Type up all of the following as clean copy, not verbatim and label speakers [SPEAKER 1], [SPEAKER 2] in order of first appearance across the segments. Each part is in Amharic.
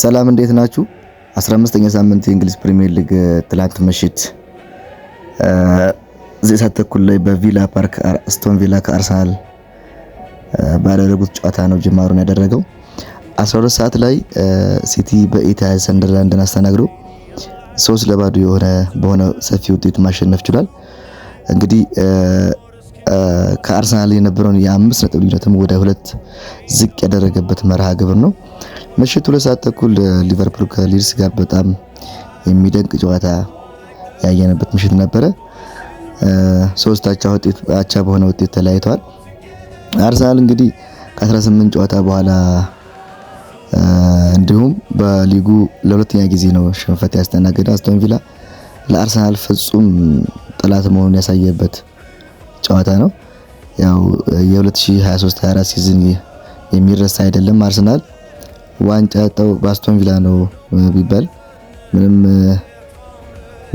[SPEAKER 1] ሰላም እንዴት ናችሁ? 15ኛ ሳምንት የእንግሊዝ ፕሪሚየር ሊግ ትላንት ምሽት 9 ሰዓት ተኩል ላይ በቪላ ፓርክ አስቶን ቪላ ከአርሰናል ባደረጉት ጨዋታ ነው ጅማሩን ያደረገው። 12 ሰዓት ላይ ሲቲ በኢቲሃድ ሰንደርላንድን አስተናግዶ 3-0 በሆነ ሰፊ ውጤት ማሸነፍ ችሏል። እንግዲህ ከአርሰናል የነበረውን የ5 ነጥብ ልዩነትም ወደ ሁለት ዝቅ ያደረገበት መርሃ ግብር ነው። ምሽት 2 ሰዓት ተኩል ሊቨርፑል ከሊድስ ጋር በጣም የሚደንቅ ጨዋታ ያየንበት ምሽት ነበረ። 3 አቻ ውጤት አቻ በሆነ ውጤት ተለያይተዋል። አርሰናል እንግዲህ ከ18 ጨዋታ በኋላ እንዲሁም በሊጉ ለሁለተኛ ጊዜ ነው ሽንፈት ያስተናገደ። አስቶን ቪላ ለአርሰናል ፍጹም ጠላት መሆኑን ያሳየበት ጨዋታ ነው። ያው የ2023/24 season የሚረሳ አይደለም። አርሰናል ዋንጫ ያጣው በአስቶን ቪላ ነው ቢባል ምንም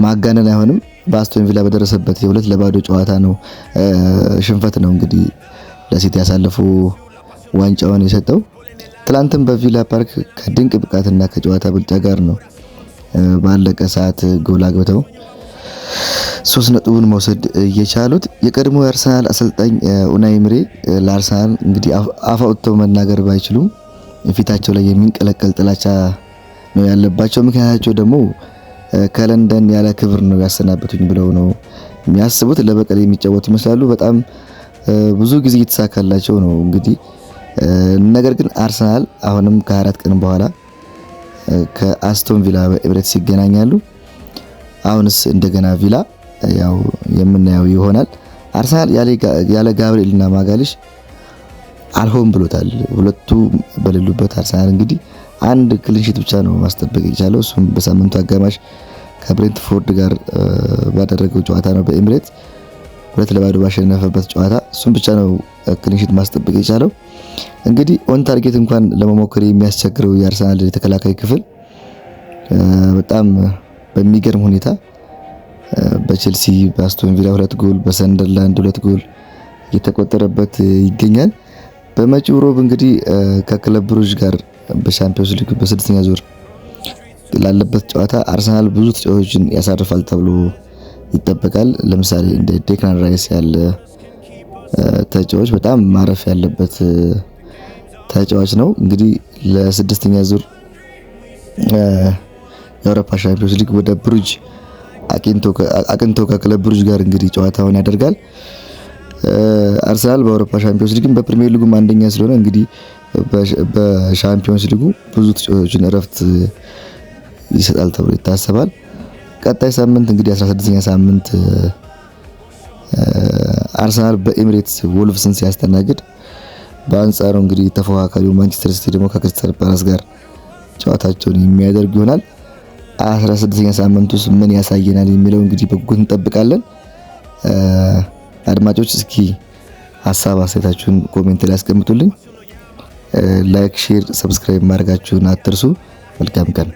[SPEAKER 1] ማጋነን አይሆንም። በአስቶን ቪላ በደረሰበት የ2-0 ጨዋታ ነው ሽንፈት ነው እንግዲህ ለሲቲ ያሳለፉ ዋንጫውን የሰጠው። ትላንትም በቪላ ፓርክ ከድንቅ ብቃትና ከጨዋታ ብልጫ ጋር ነው ባለቀ ሰዓት ጎል አግብተው 3 ነጥቡን መውሰድ የቻሉት። የቀድሞ የአርሰናል አሰልጣኝ ኡናይ ኤምሪ ለአርሰናል እንግዲህ አፍ አውጥተው መናገር ባይችሉም ፊታቸው ላይ የሚንቀለቀል ጥላቻ ነው ያለባቸው። ምክንያታቸው ደግሞ ከለንደን ያለ ክብር ነው ያሰናበቱኝ ብለው ነው የሚያስቡት። ለበቀል የሚጫወቱ ይመስላሉ። በጣም ብዙ ጊዜ እየተሳካላቸው ነው እንግዲህ። ነገር ግን አርሰናል አሁንም ከ4 ቀን በኋላ ከአስቶን ቪላ በኤምሬትስ ይገናኛሉ። አሁንስ እንደገና ቪላ ያው የምናየው ይሆናል። አርሰናል ያለ ጋብርኤል እና ማጋሊሽ አልሆን ብሎታል። ሁለቱ በሌሉበት አርሰናል እንግዲህ አንድ clean sheet ብቻ ነው ማስጠበቅ የቻለው። እሱም በሳምንቱ አጋማሽ ከብሬንትፎርድ ጋር ባደረገው ጨዋታ ነው፣ በኤምሬትስ 2-0 ባሸነፈበት ጨዋታ እሱም ብቻ ነው clean sheet ማስጠበቅ የቻለው። እንግዲህ on target እንኳን ለመሞከር የሚያስቸግረው የአርሰናል የተከላካይ ክፍል በጣም በሚገርም ሁኔታ በቼልሲ፣ በአስቶን ቪላ ሁለት ጎል፣ በሰንደርላንድ ሁለት ጎል እየተቆጠረበት ይገኛል። በመጪው ሮብ እንግዲህ ከክለብ ብሩጅ ጋር በሻምፒዮንስ ሊግ በስድስተኛ ዙር ላለበት ጨዋታ አርሰናል ብዙ ተጫዋቾችን ያሳርፋል ተብሎ ይጠበቃል። ለምሳሌ እንደ ዴክላን ራይስ ያለ ተጫዋች በጣም ማረፍ ያለበት ተጫዋች ነው። እንግዲህ ለስድስተኛ ዙር የአውሮፓ ሻምፒዮንስ ሊግ ወደ ብሩጅ አቅንቶ ከክለብ ብሩጅ ጋር እንግዲህ ጨዋታውን ያደርጋል። አርሰናል በአውሮፓ ሻምፒዮንስ ሊግም በፕሪሚየር ሊጉም አንደኛ ስለሆነ እንግዲህ በሻምፒዮንስ ሊጉ ብዙ ተጫዋቾችን እረፍት ይሰጣል ተብሎ ይታሰባል። ቀጣይ ሳምንት እንግዲህ 16ኛ ሳምንት አርሰናል በኤሚሬትስ ወልቭስን ሲያስተናግድ፣ በአንጻሩ እንግዲህ ተፎካካሪው ማንቸስተር ሲቲ ደግሞ ከክሪስታል ፓላስ ጋር ጨዋታቸውን የሚያደርግ ይሆናል። 16ኛ ሳምንት ውስጥ ምን ያሳየናል የሚለው እንግዲህ በጉጉት እንጠብቃለን። አድማጮች፣ እስኪ ሀሳብ አስተያየታችሁን comment ላይ አስቀምጡልኝ። Like፣ share፣ subscribe ማድረጋችሁን አትርሱ። መልካም ቀን።